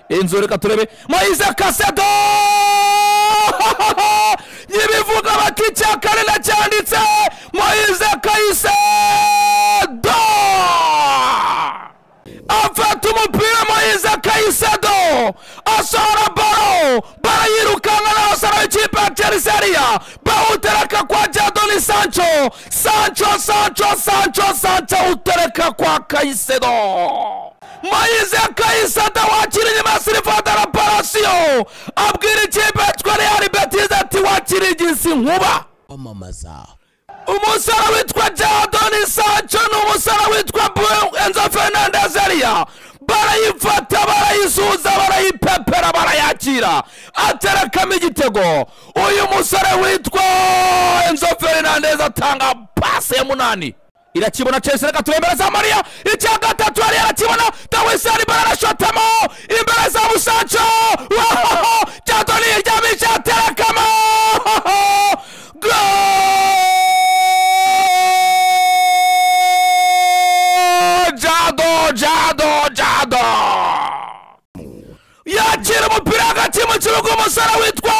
Enzo reka turebe Moise Caicedo nyibivuga bati icya kane nacyanditse Moise Caicedo afata umupira Moise Caicedo asohora baro barayirukanka n'abasore b'ikipe ya Chelsea bawutereka kwa Jadon Sancho Sancho Sancho Sancho Sancho utereka kwa Caicedo Moise Caicedo wakira inyuma ya Silva de la Palacio abwira ikipe yitwa Real Betis ati wakira inkuba. Umusore witwa Jadon Sancho n'umusore witwa Enzo Fernandez ariya barayifata barayisuza barayipepera barayakira aterekamo igitego. Uyu musore witwa Enzo Fernandez atanga pase ya 8 irakibona Chelsea reka turembere za Maria icya gatatu ari arakibona Dawisani barashotamo imbere za Sancho Jadon iryamisha aterekamo goal Jado Jado Jado yakira umupira hagati mu kibuga umusore witwa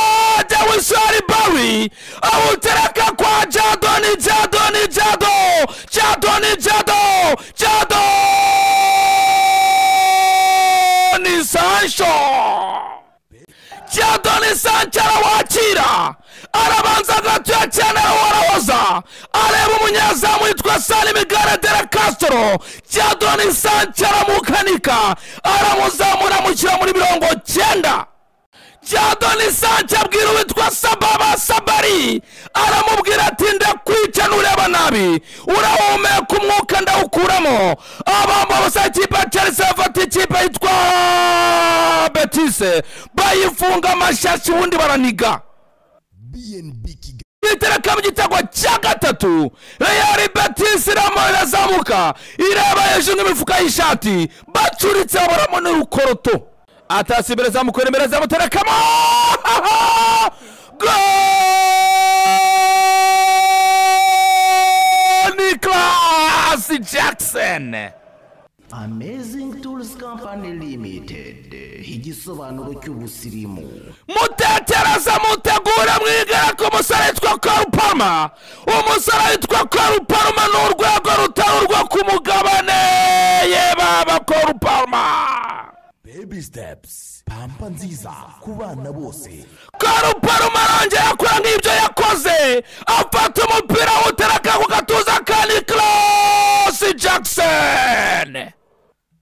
Dawisani Barry awutereka kwa Jadon Jadon Jado Jadon Jado Jadon Sancho Jadon Sancho arawakira arabanza gatoya cyane arahoza areba umunyezamu witwa Salim Garadera Castro Jadon Sancho aramukanika aramuzamura amushyira muri 90. Jadon Sancho abwira uwitwa Sababa Sabari aramubwira ati ndakwica nureba nabi urahumeka umwuka ndawukuramo. Abamba bose ikipe ya Chelsea bafata ikipe yitwa Betis bayifunga amashashi ubundi baraniga itereka mu gitego cya 3. Real Betis irazamuka ireba hejuru nk'imifuka y'ishati bacuritse baburamo n'urukoroto atasi imbere zamukora imbere zamuterekamo goal Nicolas Jackson. Amazing Tools Company Limited igisobanuro cy'ubusirimu. Mutekereza mutegura mwigera ku musore witwa Cole Palmer. Umusore witwa Cole Palmer ni urwego rutarurwa ku mugabane ye baba Cole Palmer. Baby steps pampa nziza ku bana bose. Cole Palmer arongera akora nk'ibyo yakoze afata umupira awutereka ku gatuza ka Nicolas Jackson.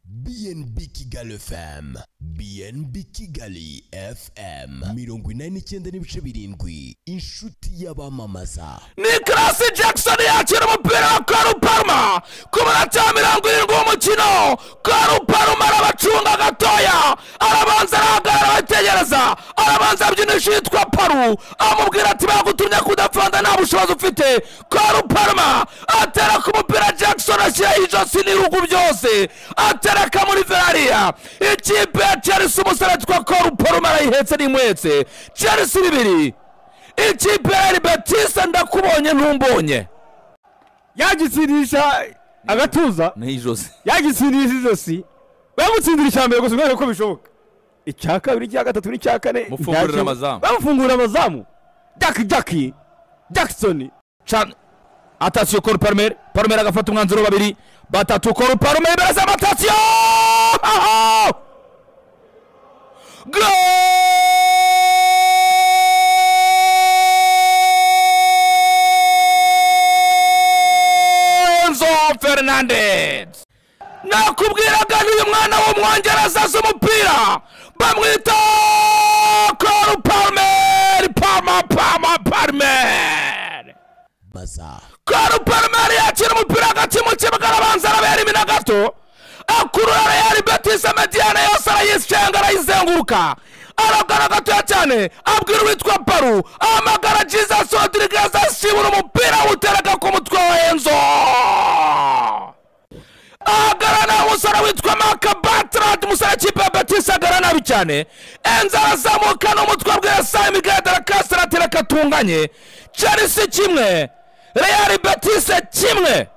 BNB Kigali FM, BNB Kigali FM 89.7 inshuti y'abamamaza. Nicolas Jackson yakira umupira wa Cole Palmer ku munota wa 70 w'umukino. Cole Palmer arabacunga gatoya arabanza arahagarara arategereza arabanza abyinisha yitwa Paru amubwira ati bagutumye kudafanda nta bushobozi ufite. Cole Palmer atera ku mupira Jackson ashyiraho ijosi n'irugu byose atereka muri Ferraria. Ikipe ya Chelsea umusore witwa Cole Palmer arayihetse n'imwetse. Chelsea 2 ikipe ya Betis ndakubonye ntumbonye. Yagitsindisha agatuza n'ijosi yagitsindisha ijosi bamutsindira icya mbere gusa umwereka ko bishoboka icya kabiri icya gatatu n'icya kane mufungurira amazamu bamufungura amazamu Jack Jackson atasiyo Cole Palmer Palmer agafata umwanzuro 2 3 Cole Palmer imbere z'amatasiyo goal Enzo Fernandez. Nakubwiraga n'uyu mwana w'umwongereza azi umupira bamwita Cole Palmer Palmer Palmer Palmer. Cole Palmer yakira umupira hagati mu kibuga arabanza arabera imina gato akurura Real Betis mediane yose arayisenga arayizenguruka aragana gatoya cyane abwira uwitwa Paru ahamagara Jesus Rodriguez asibura umupira awutereka ku mutwe wa Enzo. Ahagarara umusore witwa Marc Bartra umusore w'ikipe ya Betis ahagarara nabi cyane. Enzo arazamuka n'umutwe abwira Saint Miguel de la Castro atereka atunganye. Chelsea 1 Real Betis 1.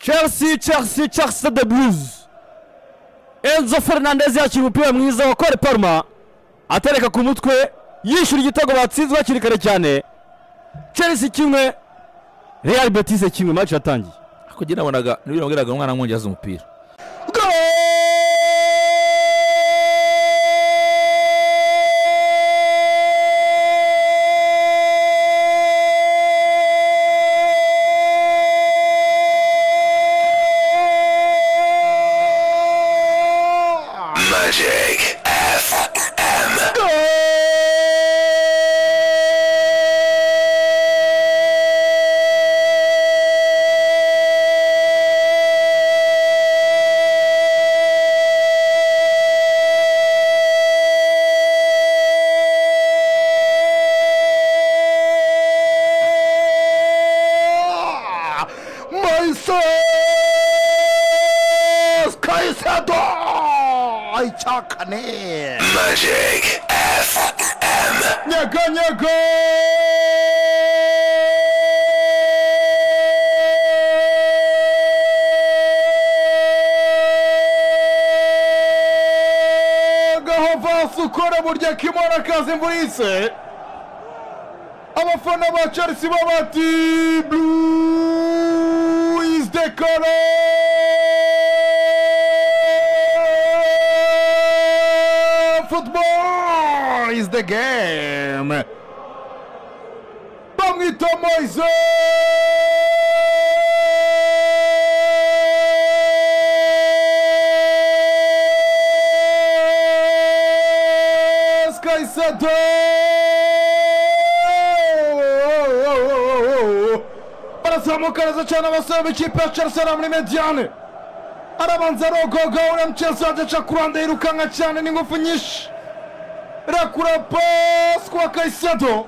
Chelsea Chelsea Chelsea the Blues. Enzo Fernandez yakira umupira mwiza wa Cole Palmer, atereka ku mutwe, yishyura igitego batsinzwe hakiri kare cyane. Chelsea 1, Real Betis 1, match yatangiye. Kugira nabonaga nibyo nabwiraga umwana mwongeza umupira. Magic FM. Moises Caicedo icyakane. Magic FM. Nyega nyega Gahovasi ukora burya kimona kazi imvura ihise. Abafana ba Chelsea babati blue is the color football is the game. Bamwita Moises Caicedo. Barazamuka neza cyane abasore b'ikipe ya Chelsea muri mediane. Arabanza arogoga uriya mchezaji aca ku ruhande yirukanka cyane n'ingufu nyinshi. Rekura pasi kwa Caicedo,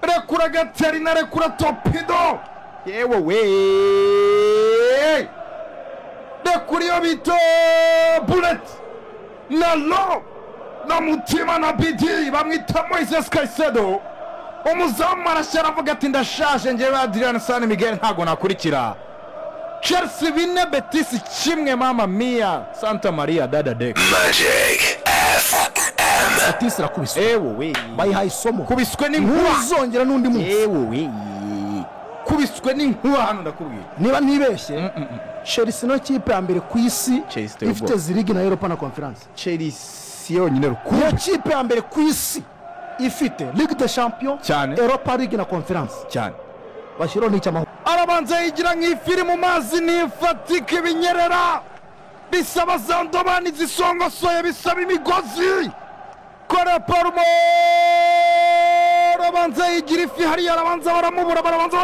rekura Gaterina, rekura Torpedo, yewe we, rekura iyo bita Bullet na Lo na Mutima na Bidi, bamwita Moises Caicedo. Umuzamu arashya aravuga ati ndashaje njyewe Adrian San Miguel ntago nakurikira. Chelsea 4, Betis 1, mama mia Santa Maria dada dek. Magic FM. Betis irakubiswe. Ewe we, bayihaye isomo. Kubiswe n'inkuba. Ntuzongera n'undi munsi. Ewe we, kubiswe n'inkuba hano ndakubwira. Niba ntibeshye, Chelsea niyo kipe ya mbere ku isi ifite zirigi na Europa na Conference. Chelsea yonyine rukumbi. Niyo kipe ya mbere ku isi ifite Ligue des Champions, Europa League na Conference. Cyane. Bashyiraho n'icyamahoro. Arabanza yigira nk'ifiri mu mazi ntifatika ibinyerera, bisaba za ndobani zisongosoye, bisaba imigozi. Cole Palmer arabanza yigira ifi hariya, arabanza baramubura, barabanza.